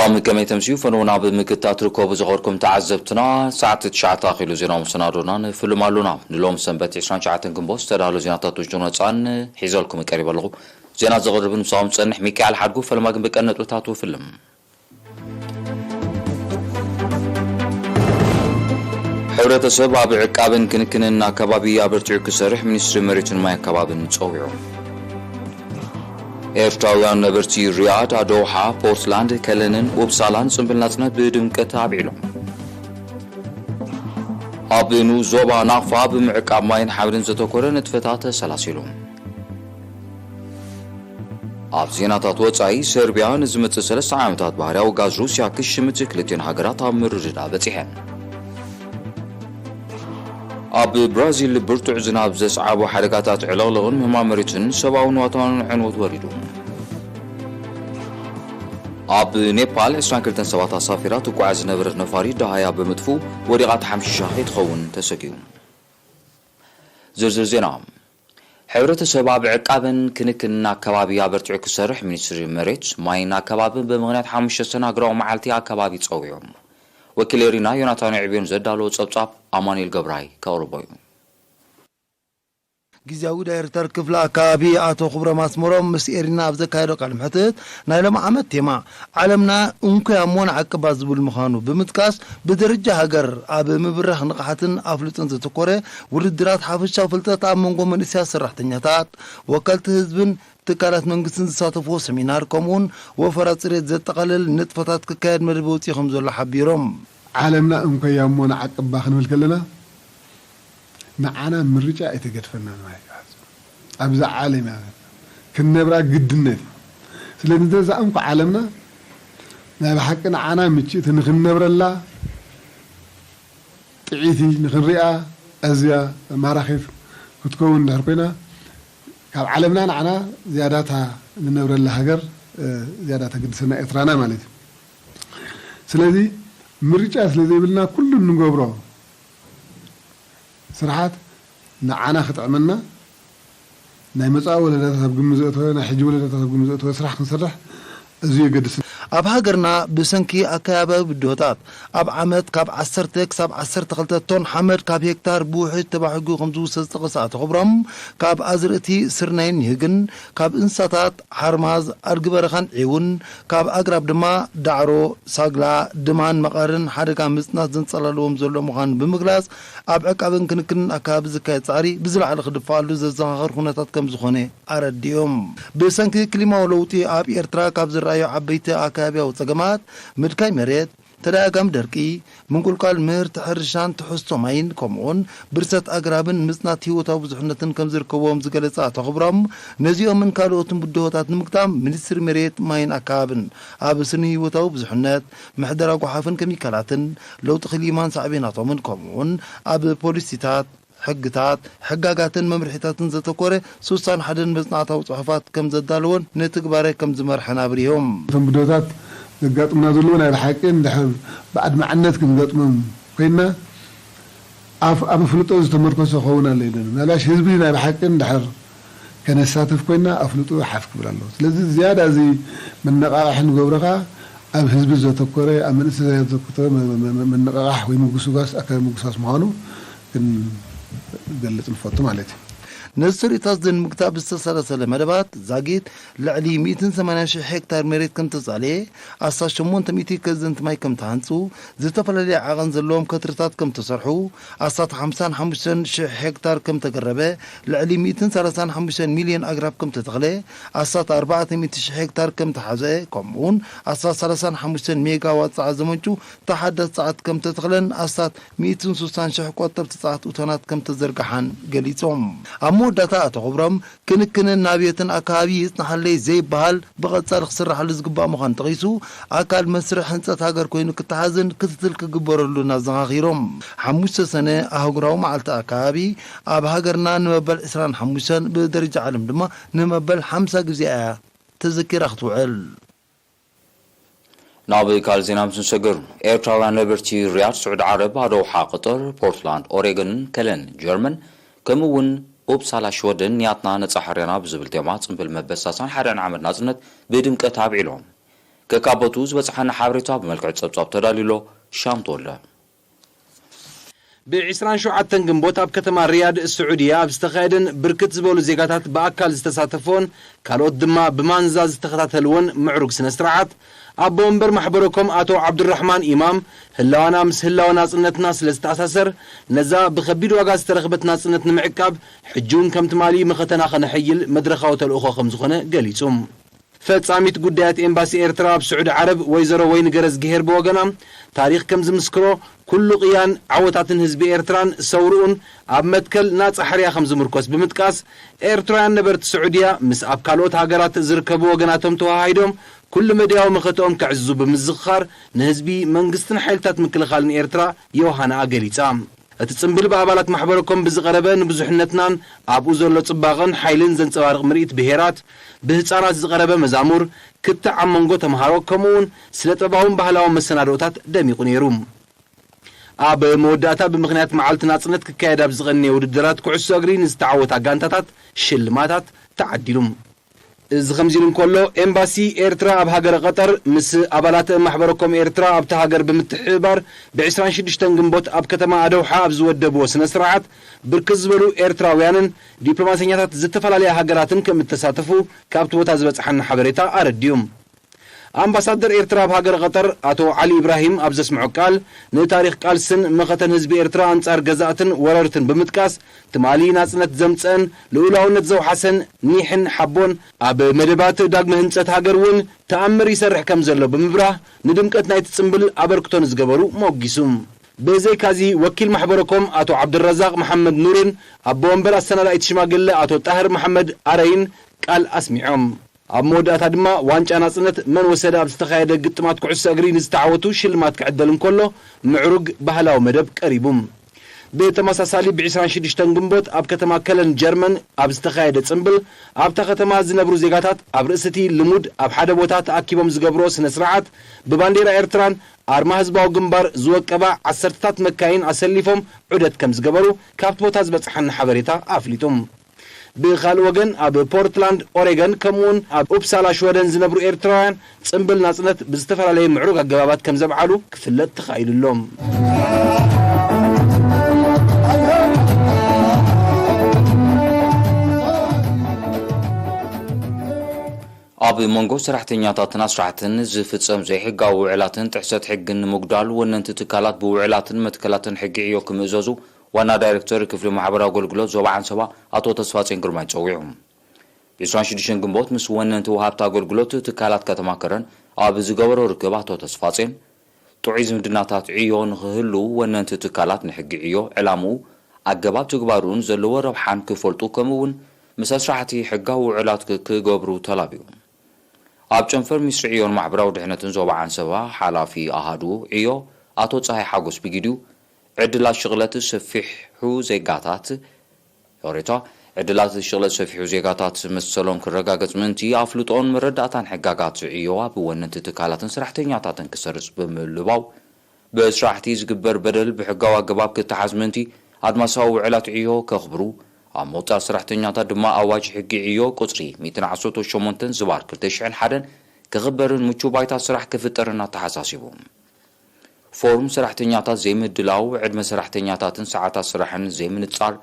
ሰላም ከመይ ተምስዩ? ፈንውና ብምክትታት ትርከቡ ዝኸርኩም ተዓዘብትና፣ ሰዓት ትሽዓተ ኣኺሉ ዜና መሰናዶና ንፍልም ኣሉና። ንሎም ሰንበት ዕስራን ትሽዓተን ግንቦት ዝተዳሉ ዜናታት ውሽጥን ወጻን ሒዘልኩም ቀሪበ ኣለኹ። ዜና ዘቕርብ ምሳኹም ዝጸንሕ ሚካኤል ሓድጉ፣ ፈለማ ግን ብቀን ነጥብታት ውፍልም። ሕብረተሰብ ኣብ ዕቃብን ክንክንን ኣከባቢ ኣበርቲዑ ክሰርሕ ሚኒስትሪ መሬትን ማይ ኣከባብን ጸዊዑ። ኤርትራውያን ነበርቲ ሪያድ፣ ዶሓ፣ ፖርትላንድ፣ ከለንን ኡፕሳላን ጽምብል ናጽነት ብድምቀት ኣብዒሎም። ኣብ ንኡስ ዞባ ናቕፋ ብምዕቃብ ማይን ሓመድን ዘተኮረ ንጥፈታት ተሰላሲሉ። ኣብ ዜናታት ወጻኢ፣ ሰርቢያ ንዝመጽእ ሰለስተ ዓመታት ባህርያዊ ጋዝ ሩስያ ክሽምት ክልቲኦን ሃገራት ኣብ ምርድዳእ በጺሐን። ኣብ ብራዚል ብርቱዕ ዝናብ ዘስዓቦ ሓደጋታት ዕልቕልቕን ምህማም መሬትን ሰብኣዊ ንዋታውን ዕንወት ወሪዱ። ኣብ ኔፓል ዕስራን ክልተን ሰባት ኣሳፊራ ትጓዓዝ ዝነበረት ነፋሪት ደሃያ ብምጥፍኡ ወዲቓ ተሓምሺሻ ከይትኸውን ተሰጊኡ። ዝርዝር ዜና። ሕብረተሰብ ኣብ ዕቃብን ክንክንን ኣከባቢ ኣበርቲዑ ክሰርሕ ሚኒስትሪ መሬት፣ ማይን ኣከባብን ብምኽንያት ሓሙሽተ ሰነ ሃገራዊ መዓልቲ ኣከባቢ ጸዊዑ። ወኪል ኤሪና ዮናታን ዕብዮን ዘዳለዎ ጸብጻብ ኣማኑኤል ገብራይ ከቕርቦ እዩ። ግዝያዊ ዳይሬክተር ክፍሊ ኣከባቢ ኣቶ ክብሮም ኣስመሮም ምስ ኤሪና ኣብ ዘካየዶ ቃለ መሕትት፣ ናይ ሎም ዓመት ቴማ ዓለምና እንኮይ ኣሞን ዓቅባ ዝብል ምዃኑ ብምጥቃስ፣ ብደረጃ ሃገር ኣብ ምብራኽ ንቕሓትን ኣፍልጦን ዘተኮረ ውድድራት ሓፈሻዊ ፍልጠት ኣብ መንጎ መንእሰያት ሰራሕተኛታት፣ ወከልቲ ህዝብን ትካላት መንግስትን ዝሳተፍዎ ሰሚናር፣ ከምኡውን ወፈራ ጽሬት ዘጠቓልል ንጥፈታት ክካየድ መደብ ወጺኡ ከም ዘሎ ሓቢሮም። ዓለምና እንኮይ ኣሞን ዓቅባ ክንብል ከለና፣ ንዓና ምርጫ ኣይተገድፈናን ማለት እዩ። ኣብዛ ዓለም እያ ክንነብራ ግድነት እዩ። ስለዚ እንተ እዛ እንኮ ዓለምና ናይ ብሓቂ ንዓና ምችእቲ ንክንነብረላ፣ ጥዒቲ ንክንሪኣ፣ ኣዝያ ማራኺት ክትከውን እንድሕር ኮይና፣ ካብ ዓለምና ንዓና ዝያዳታ ንነብረላ ሃገር፣ እ፣ ዝያዳ ተገድሰና ኤርትራና ማለት እዩ። ስለዚ ምርጫ ስለ ዘይብልና ኩሉ እንገብሮ ስራሓት ንዓና ክጥዕመና፣ ናይ መጻኢ ወለዳታት ኣብ ግምት ዘእተወ፣ ናይ ሕጂ ወለዳታት ኣብ ግምት ዘእተወ ስራሕ ክንሰርሕ ኣዝዩ የገድስ። ኣብ ሃገርና ብሰንኪ ኣከባብያዊ ብድሆታት ኣብ ዓመት ካብ ዓሰርተ ክሳብ ዓሰርተ ክልተ ቶን ሓመድ ካብ ሄክታር ብውሕጅ ተባሒጉ ከም ዝውሰድ ዝጠቐሰ ኣቶ ክብሮም፣ ካብ ኣዝርእቲ ስርናይን ኒህግን፣ ካብ እንስሳታት ሓርማዝ፣ ኣድጊ በረኻን ዒውን፣ ካብ ኣግራብ ድማ ዳዕሮ፣ ሳግላ፣ ድማን መቐርን ሓደጋ ምጽናት ዘንጸላለዎም ዘሎ ምዃኑ ብምግላጽ፣ ኣብ ዕቃብን ክንክንን ኣከባቢ ዝካየድ ጻዕሪ ብዝለዓለ ክድፋኣሉ ዘዘኻኽር ኩነታት ከም ዝኾነ ኣረዲኦም። ብሰንኪ ክሊማዊ ለውጢ ኣብ ኤርትራ ካብ ዝረኣዩ ዓበይቲ ኣከባብያዊ ጸገማት፣ ምድካይ መሬት፣ ተደጋጋሚ ደርቂ፣ ምንቁልቋል ምህርቲ ሕርሻን ትሕዝቶ ማይን፣ ከምኡውን ብርሰት ኣግራብን ምጽናት ህይወታዊ ብዙሕነትን ከም ዝርከብዎም ዝገለጸ ኣቶ ክብሮም፣ ነዚኦምን ካልኦትን ብድሆታት ንምግጣም ሚኒስትሪ መሬት፣ ማይን ኣከባብን ኣብ ስነ ህይወታዊ ብዙሕነት፣ ምሕደራ ጓሓፍን ኬሚካላትን፣ ለውጢ ክሊማን ሳዕቤናቶምን፣ ከምኡውን ኣብ ፖሊሲታት፣ ሕግታት፣ ሕጋጋትን መምርሒታትን ዘተኮረ ስሳን ሓደን መጽናዕታዊ ጽሑፋት ከም ዘዳለወን ንትግባረ ከም ዝመርሐን ኣብሪሆም። እቶም ብድሆታት ዘጋጥሙና ዘለዉ ናይ ብሓቂ እንድሕር ብኣድማዕነት ክንገጥሞም ኮይንና፣ ኣብ፣ ኣብ ኣፍልጦ ዝተመርኮሰ ክኸውን ኣሎ ኢለን። ምናልባሽ ህዝቢ ናይ ብሓቂ እንድሕር ከነሳትፍ ኮይና ኣፍልጦ ሓፍ ክብል ኣለዎ። ስለዚ ዝያዳ እዚ መነቓቕሒ ንገብሮ ኸኣ ኣብ ህዝቢ ዘተኮረ፣ ኣብ መንእሰያት ዘተኮረ መ-፣ መ-፣ መ-፣ መነቓቕሕ ወይ ምጉስጓስ፣ ኣካል ምጉስጓስ ምዃኑ ክንገልጽ ንፈቱ ማለት እዩ። ነዚ ስርኢታት እዚ ንምግታእ ብዝተሰላሰለ መደባት ዛጊት ልዕሊ ሚእትን ሰማንያን ሽሕ ሄክታር መሬት ከም ተጻለየ፣ ኣስታት ሸሞንተ ሚእቲ ከዘንቲ ማይ ከም ተሃንጹ፣ ዝተፈላለየ ዓቐን ዘለዎም ከትርታት ከም ተሰርሑ፣ ኣስታት ሓምሳን ሓሙሽተን ሽሕ ሄክታር ከም ተገረበ፣ ልዕሊ ሚእትን ሰላሳን ሓሙሽተን ሚልዮን ኣግራብ ከም ተተኽለ፣ ኣስታት ኣርባዕተ ሚእቲ ሽሕ ሄክታር ከም ተሓዘ፣ ከምኡውን ኣስታት ሰላሳን ሓሙሽተን ሜጋዋት ጸዓት ዘመንጩ ተሓዳሲ ጸዓት ከም ተተኽለን ኣስታት ሚእትን ስሳን ሽሕ ቆጠብቲ ጸዓት እቶናት ከም ተዘርግሓን ገሊጾም። ኣብ መወዳእታ ኣቶ ክብሮም፣ ክንክንን ናብየትን ኣከባቢ ይጽናሓለይ ዘይበሃል ብቐጻሊ ክስራሓሉ ዝግባእ ምዃኑ ጠቒሱ፣ ኣካል መስርሕ ህንጸት ሃገር ኮይኑ ክተሓዝን ክትትል ክግበረሉን ኣዘኻኺሮም። ሓሙሽተ ሰነ ኣህጉራዊ መዓልቲ ኣከባቢ ኣብ ሃገርና ንመበል ዕስራን ሓሙሽተን፣ ብደረጃ ዓለም ድማ ንመበል ሓምሳ ግዜ እያ ተዘኪራ ክትውዕል። ናብ ካልእ ዜና ምስ ንሰገር፣ ኤርትራውያን ነበርቲ ሪያድ፣ ስዑዲ ዓረብ፣ ኣዶሓ፣ ቀጠር፣ ፖርትላንድ፣ ኦሬገን፣ ከለን፣ ጀርመን፣ ከምኡ እውን ኡፕሳላ፣ ሽወደን፣ ንያትና ነጻ ሕርያና ብዝብል ቴማ ጽምብል መበል ሰላሳን ሓደን ዓመት ናጽነት ብድምቀት ኣብዒሎም። ከካቦቱ ዝበጽሓና ሓበሬታ ብመልክዕ ጸብጻብ ተዳልዩ ኣሎ። ሻምቶለ። ብ ዕስራን ሸውዓተን ግንቦት ኣብ ከተማ ሪያድ ስዑድያ ኣብ ዝተኻየደን ብርክት ዝበሉ ዜጋታት ብኣካል ዝተሳተፎን ካልኦት ድማ ብማንዛ ዝተኸታተልዎን ምዕሩግ ስነ ስርዓት፣ ኣቦ ወንበር ማሕበረኮም ኣቶ ዓብዱራሕማን ኢማም፣ ህላዋና ምስ ህላወ ናጽነትና ስለ ዝተኣሳሰር፣ ነዛ ብኸቢድ ዋጋ ዝተረኽበት ናጽነት ንምዕቃብ ሕጂ እውን ከም ትማሊ መኸተና ከነሐይል መድረኻዊ ተልእኾ ከም ዝኾነ ገሊጹ። ፈጻሚት ጉዳያት ኤምባሲ ኤርትራ ኣብ ስዑዲ ዓረብ ወይዘሮ ወይኒ ገረዝግሄር ብወገና፣ ታሪኽ ከም ዝምስክሮ፣ ኩሉ ቅያን ዓወታትን ህዝቢ ኤርትራን ሰውርኡን ኣብ መትከል ናጻ ሕርያ ከም ዝምርኮስ ብምጥቃስ፣ ኤርትራውያን ነበርቲ ስዑድያ ምስ ኣብ ካልኦት ሃገራት ዝርከቡ ወገናቶም ተወሃሂዶም ኩሉ መድያዊ መኸተኦም ከዕዝዙ ብምዝኽኻር፣ ንህዝቢ፣ መንግስትን ሓይልታት ምክልኻልን ኤርትራ የውሃንኣ ገሊጻ። እቲ ጽምብል ብኣባላት ማሕበረኮም ብዝቐረበ ንብዙሕነትናን ኣብኡ ዘሎ ጽባቐን ሓይልን ዘንጸባርቕ ምርኢት ብሄራት፣ ብህጻናት ዝቐረበ መዛሙር፣ ክትዕ ኣብ መንጎ ተምሃሮ፣ ከምኡ'ውን ስነ ጥበባውን ባህላውን መሰናድኦታት ደሚቑ ነይሩ። ኣብ መወዳእታ ብምኽንያት መዓልቲ ናጽነት ክካየድ ኣብ ዝቐነየ ውድድራት ኩዕሶ እግሪ ንዝተዓወታ ጋንታታት ሽልማታት ተዓዲሉ። እዚ ከምዚ ኢሉ እንከሎ፣ ኤምባሲ ኤርትራ ኣብ ሃገረ ቀጠር ምስ ኣባላት ማሕበረኮም ኤርትራ ኣብታ ሃገር ብምትሕብባር ብ ዕስራን ሽዱሽተን ግንቦት ኣብ ከተማ ኣደውሓ ኣብ ዝወደብዎ ስነ ስርዓት ብርክት ዝበሉ ኤርትራውያንን ዲፕሎማሰኛታት ዝተፈላለያ ሃገራትን ከም እተሳተፉ ካብቲ ቦታ ዝበጽሓና ሓበሬታ ኣረዲኡ። ኣምባሳደር ኤርትራ ኣብ ሃገረ ቀጠር ኣቶ ዓሊ ኢብራሂም ኣብ ዘስምዖ ቃል፣ ንታሪኽ ቃልስን መኸተን ህዝቢ ኤርትራ ኣንጻር ገዛእትን ወረርትን ብምጥቃስ፣ ትማሊ ናጽነት ዘምጸአን ልኡላውነት ዘውሓሰን ኒሕን ሓቦን ኣብ መደባት ዳግመ ህንጸት ሃገር እውን ተኣምር ይሰርሕ ከም ዘሎ ብምብራህ፣ ንድምቀት ናይቲ ጽምብል ኣበርክቶ ንዝገበሩ ሞጊሱ። ብዘይካዚ፣ ወኪል ማሕበረኮም ኣቶ ዓብድረዛቕ መሓመድ ኑርን ኣቦ ወንበር ኣሰናዳኢት ሽማግለ ኣቶ ጣህር መሓመድ ኣረይን ቃል ኣስሚዖም። ኣብ መወዳእታ ድማ ዋንጫ ናጽነት መን ወሰደ ኣብ ዝተኻየደ ግጥማት ኩዕሶ እግሪ ንዝተዓወቱ ሽልማት ክዕደል እንከሎ፣ ምዕሩግ ባህላዊ መደብ ቀሪቡ። ብተመሳሳሊ፣ ብ ዕስራን ሽዱሽተን ግንቦት ኣብ ከተማ ከለን ጀርመን ኣብ ዝተኻየደ ጽምብል፣ ኣብታ ከተማ ዝነብሩ ዜጋታት ኣብ ርእሲ እቲ ልሙድ ኣብ ሓደ ቦታ ተኣኪቦም ዝገብርዎ ስነ ስርዓት፣ ብባንዴራ ኤርትራን ኣርማ ህዝባዊ ግንባር ዝወቀባ ዓሰርተታት መካይን ኣሰሊፎም ዑደት ከም ዝገበሩ ካብቲ ቦታ ዝበጽሓና ሓበሬታ ኣፍሊጡ። ብኻልእ ወገን፣ ኣብ ፖርትላንድ ኦሬገን ከምኡውን ኣብ ኡፕሳላ ሽወደን ዝነብሩ ኤርትራውያን ጽምብል ናጽነት ብዝተፈላለየ ምዕሩግ ኣገባባት ከም ዘብዓሉ ክፍለጥ ተኻኢሉ ኣሎ። ኣብ መንጎ ሰራሕተኛታትን ኣስራሕትን ዝፍጸም ዘይሕጋዊ ውዕላትን ጥሕሰት ሕግን ንምጉዳል፣ ወነንቲ ትካላት ብውዕላትን መትከላትን ሕጊ ዕዮ ክምእዘዙ ዋና ዳይሬክተር ክፍሊ ማሕበራዊ ኣገልግሎት ዞባ ዓንሰባ ኣቶ ተስፋጼን ግርማይ ጸዊዑ። ብ ዕስራን ሽዱሽተን ግንቦት ምስ ወነንቲ ወሃብቲ ኣገልግሎት ትካላት ከተማ ከረን ኣብ ዝገበሮ ርክብ ኣቶ ተስፋጼን፣ ጥዑይ ዝምድናታት ዕዮ ንኽህሉ ወነንቲ ትካላት ንሕጊ ዕዮ፣ ዕላምኡ፣ ኣገባብ ትግባርኡን ዘለዎ ረብሓን ክፈልጡ፣ ከምኡ እውን ምስ ኣስራሕቲ ሕጋዊ ውዕላት ክ-፣ ክገብሩ ተላብዩ። ኣብ ጨንፈር ሚኒስትሪ ዕዮን ማሕበራዊ ድሕነትን ዞባ ዓንሰባ ሓላፊ ኣሃዱ ዕዮ ኣቶ ጸሃይ ሓጎስ ብጊዲኡ፣ ዕድላት ሽቕለት ሰፊሑ ዜጋታት፣ ይቕሬታ፣ ዕድላት ሽቕለት ሰፊሑ ዜጋታት መሰሎም ክረጋገጽ ምእንቲ ኣፍልጦን መረዳእታን ሕጋጋት ዕዮ ኣብ ወነንቲ ትካላትን ሰራሕተኛታትን ክሰርጽ ብምልባው፣ ብስራሕቲ ዝግበር በደል ብሕጋዊ ኣገባብ ክተሓዝ ምእንቲ ኣድማሳዊ ውዕላት ዕዮ ከኽብሩ፣ ኣብ ምቑጻር ሰራሕተኛታት ድማ ኣዋጅ ሕጊ ዕዮ ቁጽሪ ሚእትን ዓሰርተ ሸሞንተን ዝባር ክልተ ሽሕን ሓደን ክኽበርን ምቹእ ባይታ ስራሕ ክፍጠርን ኣተሓሳሲቡ። ፎርም ሰራሕተኛታት ዘይምድላው፣ ዕድመ ሰራሕተኛታትን ሰዓታት ስራሕን ዘይምንጻር፣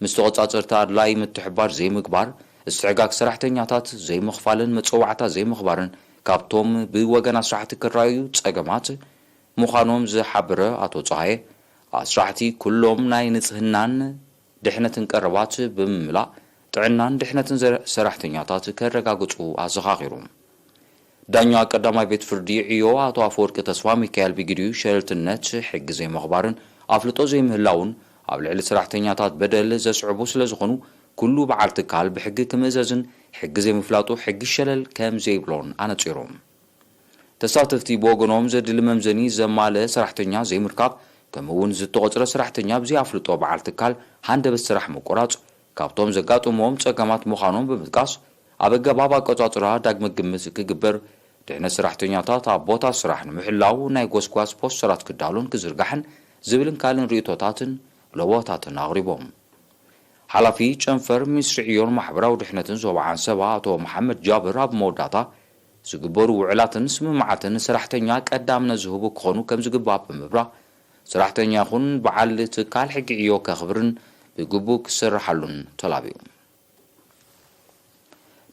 ምስ ተቖጻጸርቲ ኣድላዪ ምትሕብባር ዘይምግባር፣ እስትዕጋግ ሰራሕተኛታት ዘይምኽፋልን መጸዋዕታ ዘይምኽባርን ካብቶም ብወገን ኣስራሕቲ ክረኣዩ ጸገማት ምዃኖም ዝሓበረ ኣቶ ጸሃየ፣ ኣስራሕቲ ኩሎም ናይ ንጽህናን ድሕነትን ቀረባት ብምምላእ፣ ጥዕናን ድሕነትን ዘ-፣ ሰራሕተኛታት ከረጋግጹ ኣዘኻኺሩ። ዳኛ ቀዳማይ ቤት ፍርዲ ዕዮ ኣቶ ኣፈወርቂ ተስፋ ሚካኤል ብግዲኡ፣ ሸለልትነት፣ ሕጊ ዘይምኽባርን ኣፍልጦ ዘይምህላውን ኣብ ልዕሊ ሰራሕተኛታት በደል ዘስዕቡ ስለ ዝኾኑ፣ ኩሉ በዓል ትካል ብሕጊ ክምእዘዝን ሕጊ ዘይምፍላጡ ሕጊ ሸለል ከም ዘይብሎን ኣነጺሩ። ተሳተፍቲ ብወገኖም፣ ዘድሊ መምዘኒ ዘማልአ ሰራሕተኛ ዘይምርካብ፣ ከምኡ እውን ዝተቖጽረ ሰራሕተኛ ብዘይ ኣፍልጦ በዓል ትካል ሃንደበት ስራሕ ምቁራጽ፣ ካብቶም ዘጋጥምዎም ጸገማት ምዃኖም ብምጥቃስ፣ ኣብ ኣገባብ ኣቆጻጽራ ዳግመ ግምት ክግበር፣ ድሕነት ሰራሕተኛታት ኣብ ቦታ ስራሕ ንምሕላው ናይ ጎስጓስ ፖስተራት ክዳሎን ክዝርጋሕን ዝብልን ካልእን ርእይቶታትን ለበዋታትን ኣቕሪቦም። ሓላፊ ጨንፈር ሚኒስትሪ ዕዮን ማሕበራዊ ድሕነትን ዞባ ዓንሰባ ኣቶ መሓመድ ጃብር ኣብ መወዳእታ፣ ዝግበሩ ውዕላትን ስምምዓትን ሰራሕተኛ ቀዳምነት ዝህቡ ክኾኑ ከም ዝግባእ ብምብራህ፣ ሰራሕተኛ ይኹን በዓል ትካል ሕጊ ዕዮ ከኽብርን ብግቡእ ክሰርሓሉን ተላብዩ።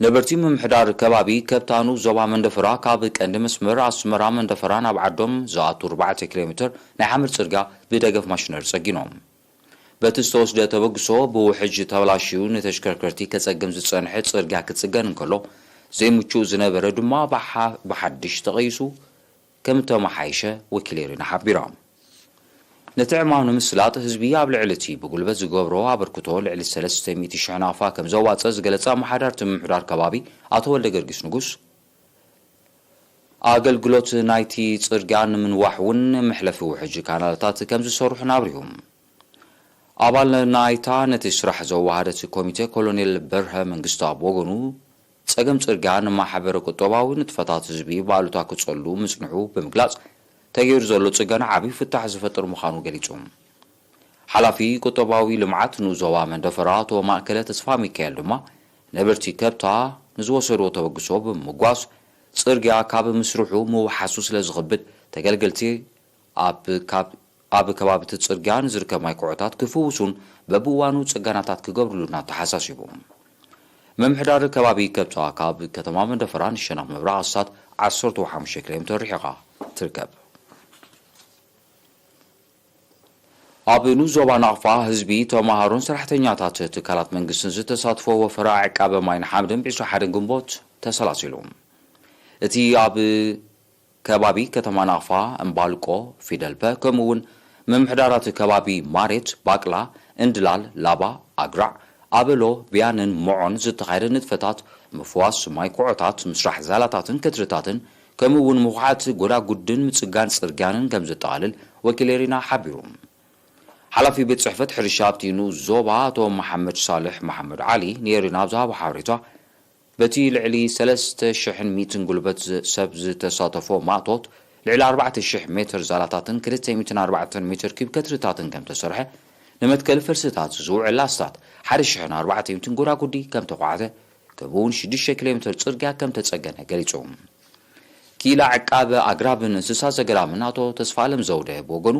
ነበርቲ ምምሕዳር ከባቢ ከብታ ንኡስ ዞባ መንደፈራ ካብ ቀንዲ መስመር ኣስመራ መንደፈራ ናብ ዓዶም ዝኣቱ ኣርባዕተ ኪሎ ሜትር ናይ ሓመድ ጽርግያ ብደገፍ ማሽነሪ ጸጊኖም። በቲ ዝተወስደ ተበግሶ ብውሕጅ ተበላሽዩ ንተሽከርከርቲ ከጸግም ዝጸንሐ ጽርግያ ክጽገን እንከሎ፣ ዘይምቹእ ዝነበረ ድማ ብሓ-፣ ብሓድሽ ተቐይሱ ከም እተመሓየሸ ወኪል ኤሪና ሓቢራ። ነቲ ዕማም ንምስላጥ ህዝቢ ኣብ ልዕሊ እቲ ብጉልበት ዝገብሮ ኣበርክቶ ልዕሊ ሰለስተ ሚእቲ ሽሕ ናቕፋ ከም ዘዋጸ ዝገለጸ ኣመሓዳርቲ ምምሕዳር ከባቢ ኣቶ ወልደ ገርጊስ ንጉስ፣ ኣገልግሎት ናይቲ ጽርግያ ንምንዋሕ እውን መሕለፊ ውሕጅ ካናላታት ከም ዝሰርሑን ኣብሪሁ። ኣባል ናይታ ነቲ ስራሕ ዘወሃደት ኮሚቴ ኮሎኔል በርሀ መንግስቱ ኣብ ወገኑ፣ ጸገም ጽርግያ ንማሕበረ ቁጠባዊ ንጥፈታት ህዝቢ ብኣሉታ ክጸሉ ምጽንሑ ብምግላጽ፣ ተገይሩ ዘሎ ጽገና ዓቢ ፍታሕ ዝፈጥር ምዃኑ ገሊጹ። ሓላፊ ቁጠባዊ ልምዓት ንኡስ ዞባ መንደፈራ ኣቶ ማእከለ ተስፋ ሚካኤል ድማ፣ ነበርቲ ከብታ ንዝወሰድዎ ተበግሶ ብምምጓስ፣ ጽርግያ ካብ ምስርሑ ምውሓሱ ስለ ዝኸብድ፣ ተገልገልቲ ኣብ ካብ-፣ ኣብ ከባቢ እቲ ጽርግያ ንዝርከብ ማይ ኩዖታት ክፍውሱን በብእዋኑ ጽገናታት ክገብርሉን ኣተሓሳሲቡ። ምምሕዳር ከባቢ ከብታ ካብ ከተማ መንደፈራ ንሸነኽ ምብራቕ ኣስታት ዓሰርተ ሓሙሽተ ኪሎ ሜትር ርሒቓ ትርከብ። ኣብ ንኡስ ዞባ ናቕፋ ህዝቢ፣ ተማሃሮን ሰራሕተኛታት ትካላት መንግስትን ዝተሳትፎ ወፈራ ዕቃበ ማይን ሓመድን ብ ዕስራን ሓደን ግንቦት ተሰላሲሉ። እቲ ኣብ ከባቢ ከተማ ናቕፋ፣ እምባልቆ፣ ፊደልፐ፣ ከምኡ እውን ምምሕዳራት ከባቢ ማሬት፣ ባቅላ፣ እንድላል፣ ላባ፣ ኣግራዕ፣ ኣበሎ፣ ብያንን ሞዖን ዝተኻየደ ንጥፈታት ምፍዋስ ማይ ኩዖታት፣ ምስራሕ ዛላታትን ከትርታትን፣ ከምኡ እውን ምኹዓት ጎዳጉድን ምጽጋን ጽርግያንን ከም ዘጠቓልል ወኪል ኤሪና ሓቢሩ። ሓላፊ ቤት ጽሕፈት ሕርሻ ኣብቲ ንኡስ ዞባ ኣቶ መሓመድ ሳልሕ መሓመድ ዓሊ ንኤሪና ኣብ ዝሃቦ ሓበሬታ፣ በቲ ልዕሊ ሰለስተ ሽሕን ሚእትን ጉልበት ዝ-፣ ሰብ ዝተሳተፎ ማእቶት፣ ልዕሊ ኣርባዕተ ሽሕ ሜትር ዛላታትን ክልተ ሚእትን ኣርባዕተን ሜትር ኪብ ከትርታትን ከም ተሰርሐ፣ ንመትከሊ ፈልስታት ዝውዕል ኣስታት ሓደ ሽሕን ኣርባዕተ ሚእትን ጎዳጉዲ ከም ተዃዕተ፣ ከምኡ እውን ሽዱሽተ ኪሎ ሜትር ጽርግያ ከም ተጸገነ ገሊጹ። ክኢላ ዕቃበ ኣግራብን እንስሳ ዘገዳምን ኣቶ ተስፋኣለም ዘውደ ብወገኑ፣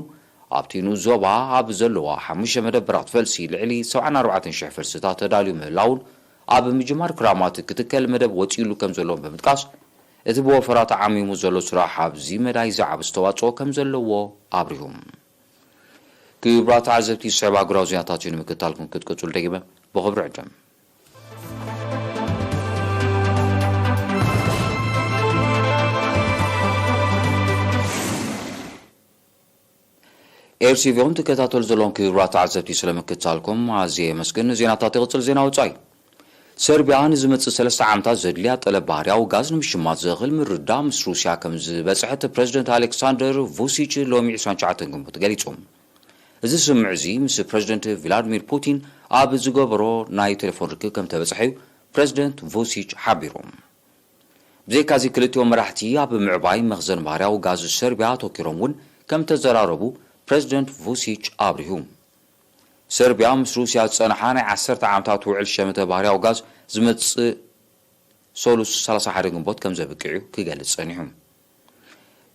ኣብቲ ንኡስ ዞባ ኣብ ዘለዋ ሓሙሽተ መደበራት ፈልሲ ልዕሊ ሰብዓን ኣርባዕተን ሽሕ ፈልስታት ተዳልዩ ምህላውን፣ ኣብ ምጅማር ክራማት ክትከል መደብ ወጺኡሉ ከም ዘሎ ብምጥቃስ፣ እቲ ብወፈራ ተዓሚሙ ዘሎ ስራሕ ኣብዚ መዳይ ዝዓቢ ኣስተዋጽኦ ከም ዘለዎ ኣብሪሁ። ክቡራት ተዓዘብቲ፣ ዝስዕብ ኣህጉራዊ ዜናታት እዩ ንምክትታልኩም ክትቅጽሉ ደጊመ ብኽብሪ ዕድም። ኤርሲቪኦም ትከታተሉ ዘለኹም ክቡራት ተዓዘብቲ ስለምክትታልኩም ኣዝየ የመስግን። ዜናታት ይቕጽል። ዜና ወጻኢ። ሰርቢያ ንዝመጽእ ሰለስተ ዓመታት ዘድልያ ጠለብ ባህርያዊ ጋዝ ንምሽማት ዘኽእል ምርድዳእ ምስ ሩስያ ከም ዝበጽሐት ፕረዚደንት ኣሌክሳንደር vučić ሎሚ ዕስራን ትሽዓተን ግንቦት ገሊጹ። እዚ ስምምዕ እዚ ምስ ፕረዚደንት ቭላድሚር ፑቲን ኣብ ዝገበሮ ናይ ቴሌፎን ርክብ ከም ተበጽሐ እዩ ፕረዚደንት vučić ሓቢሩ። ብዘይካዚ ክልቲኦም መራሕቲ ኣብ ምዕባይ መኽዘን ባህርያዊ ጋዝ ሰርቢያ ኣተኲሮም እውን ከም ተዘራረቡ ፕረዚደንት vučić ኣብሪሁ። ሰርቢያ ምስ ሩስያ ዝጸንሓ ናይ ዓሰርተ ዓመታት ውዕል ሸመተ ባህርያዊ ጋዝ ዝመጽእ ሰሉስ ሰላሳ ሓደ ግንቦት ከም ዘብቅዕ እዩ ክገልጽ ጸኒሑ።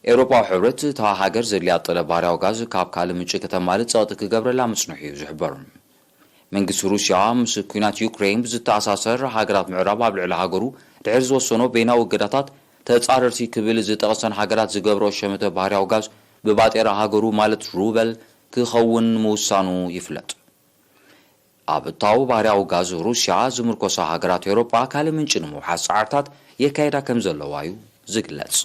ኤውሮጳዊ ሕብረት እታ ሃገር ዘድልያ ጠለብ ባህርያዊ ጋዝ ካብ ካልእ ምንጪ ከተማልእ ጸቕጢ ክገብረላ ምጽንሑ እዩ ዝሕበር። መንግስቲ ሩስያ ምስ ኲናት ዩክሬን ብዝተኣሳሰር ሃገራት ምዕራብ ኣብ ልዕሊ ሃገሩ ድሕሪ ዝወሰኖ በይናዊ እገዳታት ተጻረርቲ ክብል ዝጠቕሰን ሃገራት ዝገብሮ ሸመተ ባህርያዊ ጋዝ ብባጤራ ሃገሩ ማለት ሩበል ክኸውን ምውሳኑ ይፍለጥ። ኣብ እታዊ ባህርያዊ ጋዝ ሩስያ ዝምርኮሳ ሃገራት ኤውሮጳ ካልእ ምንጪ ንምውሓስ ጻዕርታት የካይዳ ከም ዘለዋ እዩ ዝግለጽ።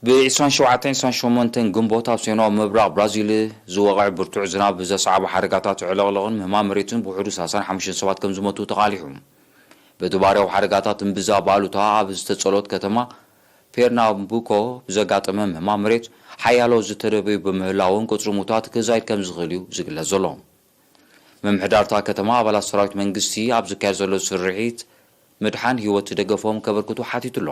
ብ ዕስራን ሸውዓተን ዕስራን ሸሞንተን ግንቦት ኣብ ሰሜናዊ ምብራቕ ብራዚል ዝወቕዐ ብርቱዕ ዝናብ ብዘስዓቦ ሓደጋታት ዕለቕለቕን ምህማም መሬትን ብውሕዱ ሰላሳን ሓሙሽተን ሰባት ከም ዝሞቱ ተቓሊሑ። በቲ ባህርያዊ ሓደጋታት እምብዛ ብኣሉታ ኣብ ዝተጸሎት ከተማ ፔርናምቡኮ ብዘጋጠመ ምህማም መሬት ሓያሎ ዝተደበዩ ብምህላዎም ቁጽሪ ሙታት ክዛይድ ከም ዝኽእል እዩ ዝግለጽ ዘሎ። ምምሕዳርታ ከተማ ኣባላት ሰራዊት መንግስቲ ኣብ ዝካየድ ዘሎ ስርሒት ምድሓን ህይወት ደገፎም ከበርክቱ ሓቲቱ ኣሎ።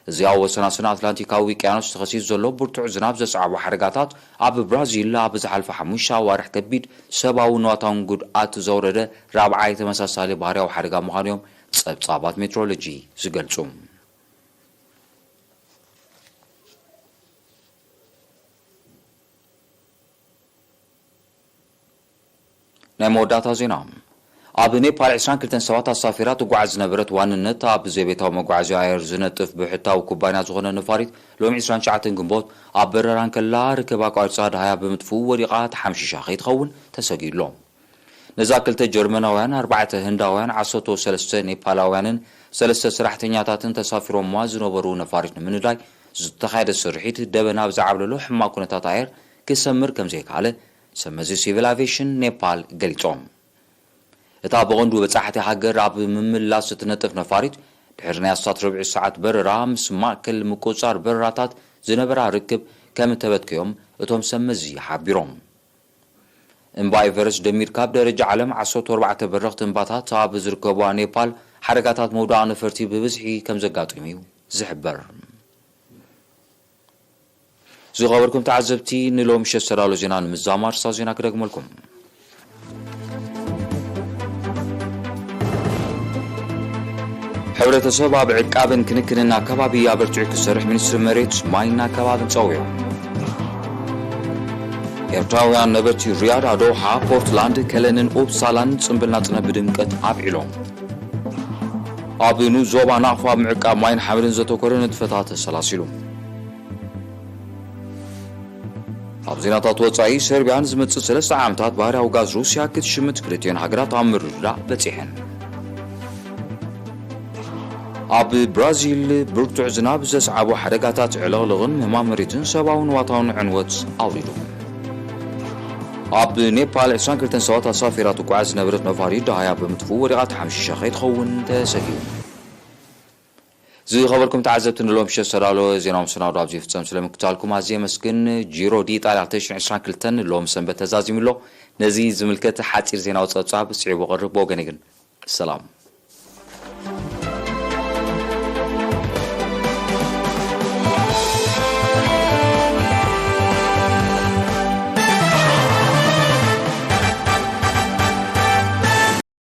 እዚ ኣብ ወሰናስን ኣትላንቲካዊ ውቅያኖስ ተኸሲቱ ዘሎ ብርቱዕ ዝናብ ዘስዓቦ ሓደጋታት፣ ኣብ ብራዚል ኣብ ዝሓለፈ ሓሙሽተ ኣዋርሕ ከቢድ ሰብኣዊ ንዋታውን ጉድኣት ዘውረደ ራብዓይ ተመሳሳሊ ባህርያዊ ሓደጋ ምዃኑ እዮም ጸብጻባት ሜትሮሎጂ ዝገልጹ። ናይ መወዳእታ ዜና። ኣብ ኔፓል ዕስራን ክልተን ሰባት ኣሳፊራ ትጓዓዝ ዝነበረት ዋንነት፣ ኣብ ዘይቤታዊ መጓዓዝያ ኣየር ዝነጥፍ ብሕታዊ ኩባንያ ዝኾነ ነፋሪት፣ ሎሚ ዕስራን ትሽዓተን ግንቦት ኣብ በረራ እንከላ ርክብ ኣቋሪጻ ደሃያ ብምጥፍኡ ወዲቓ ተሓምሺሻ ከይትኸውን ተሰጊኡ ኣሎ። ነዛ ክልተ ጀርመናውያን፣ ኣርባዕተ ህንዳውያን፣ ዓሰርተ ሰለስተ ኔፓላውያንን ሰለስተ ሰራሕተኛታትን ተሳፊሮምዋ ዝነበሩ ነፋሪት ንምንዳይ ዝተኻየደ ስርሒት፣ ደበና ኣብ ዝዓብለሎ ሕማቕ ኩነታት ኣየር ክሰምር ከም ዘይከኣለ ሰመዚ ሲቪል ኣቪዬሽን ኔፓል ገሊጾም። እታ ብቐንዱ በጻሕቲ ሃገር ኣብ ምምላስ እትነጥፍ ነፋሪት፣ ድሕሪ ናይ ኣስታት ርብዒ ሰዓት በረራ፣ ምስ ማእከል ምቁጽጻር በረራታት ዝነበራ ርክብ ከም እተበትከዮም እቶም ሰመዚ ሓቢሮም። እምባ ኤቨረስት ደሚርካ፣ ኣብ ደረጃ ዓለም ዓሰርተ ኣርባዕተ በረኽቲ እምባታት ኣብ ዝርከብዋ ኔፓል፣ ሓደጋታት መውደቒ ነፈርቲ ብብዝሒ ከም ዘጋጥም እዩ ዝሕበር። ዝኸበርኩም ተዓዘብቲ፣ ንሎሚ ምሸት ዝተዳሎ ዜና ንምዛም ኣርእስታት ዜና ክደግመልኩም። ሕብረተሰብ ኣብ ዕቃብን ክንክንን ኣከባቢ ኣበርቲዑ ክሰርሕ ሚኒስትሪ መሬት፣ ማይን ኣከባብን ጸዊዑ። ኤርትራውያን ነበርቲ ሪያድ፣ ኣዶሃ፣ ፖርትላንድ፣ ከለንን ኡፕሳላን ጽምብል ናጽነት ብድምቀት ኣብዒሎም። ኣብ ንኡስ ዞባ ናቕፋ ኣብ ምዕቃብ ማይን ሓመድን ዘተኮረ ንጥፈታት ተሰላሲሉ። ኣብ ዜናታት ወጻኢ፣ ሰርቢያ ንዝመጽእ ሰለስተ ዓመታት ባህርያዊ ጋዝ ሩስያ ክትሽምት ክልቲኦን ሃገራት ኣብ ምርድዳእ በጺሐን። ኣብ ብራዚል ብርቱዕ ዝናብ ዘስዓቦ ሓደጋታት ዕልቕልቕን ምህማም መሬትን ሰብኣውን ንዋታውን ዕንወት ኣውሪዱ። ኣብ ኔፓል ዕስራን ክልተን ሰባት ኣሳፊራ ትጓዓዝ ዝነበረት ነፋሪት ደሃያ ብምጥፍኡ ወዲቓ ተሓምሺሻ ከይትኸውን ተሰጊኡ። ዝኸበርኩም ተዓዘብቲ፣ ንሎም ምሸት ዝተዳለወ ዜናዊ መሰናዶ ኣብዚ ይፍጸም። ስለ ምክታልኩም ኣዝየ የመስግን። ጂሮ ዲ ኢጣልያ ክልተ ሽሕን ዕስራን ክልተን ሎም ሰንበት ተዛዚሙ ኣሎ። ነዚ ዝምልከት ሓጺር ዜናዊ ጸብጻብ ስዒቡ ቀርብ። ብወገነይ ግን ሰላም።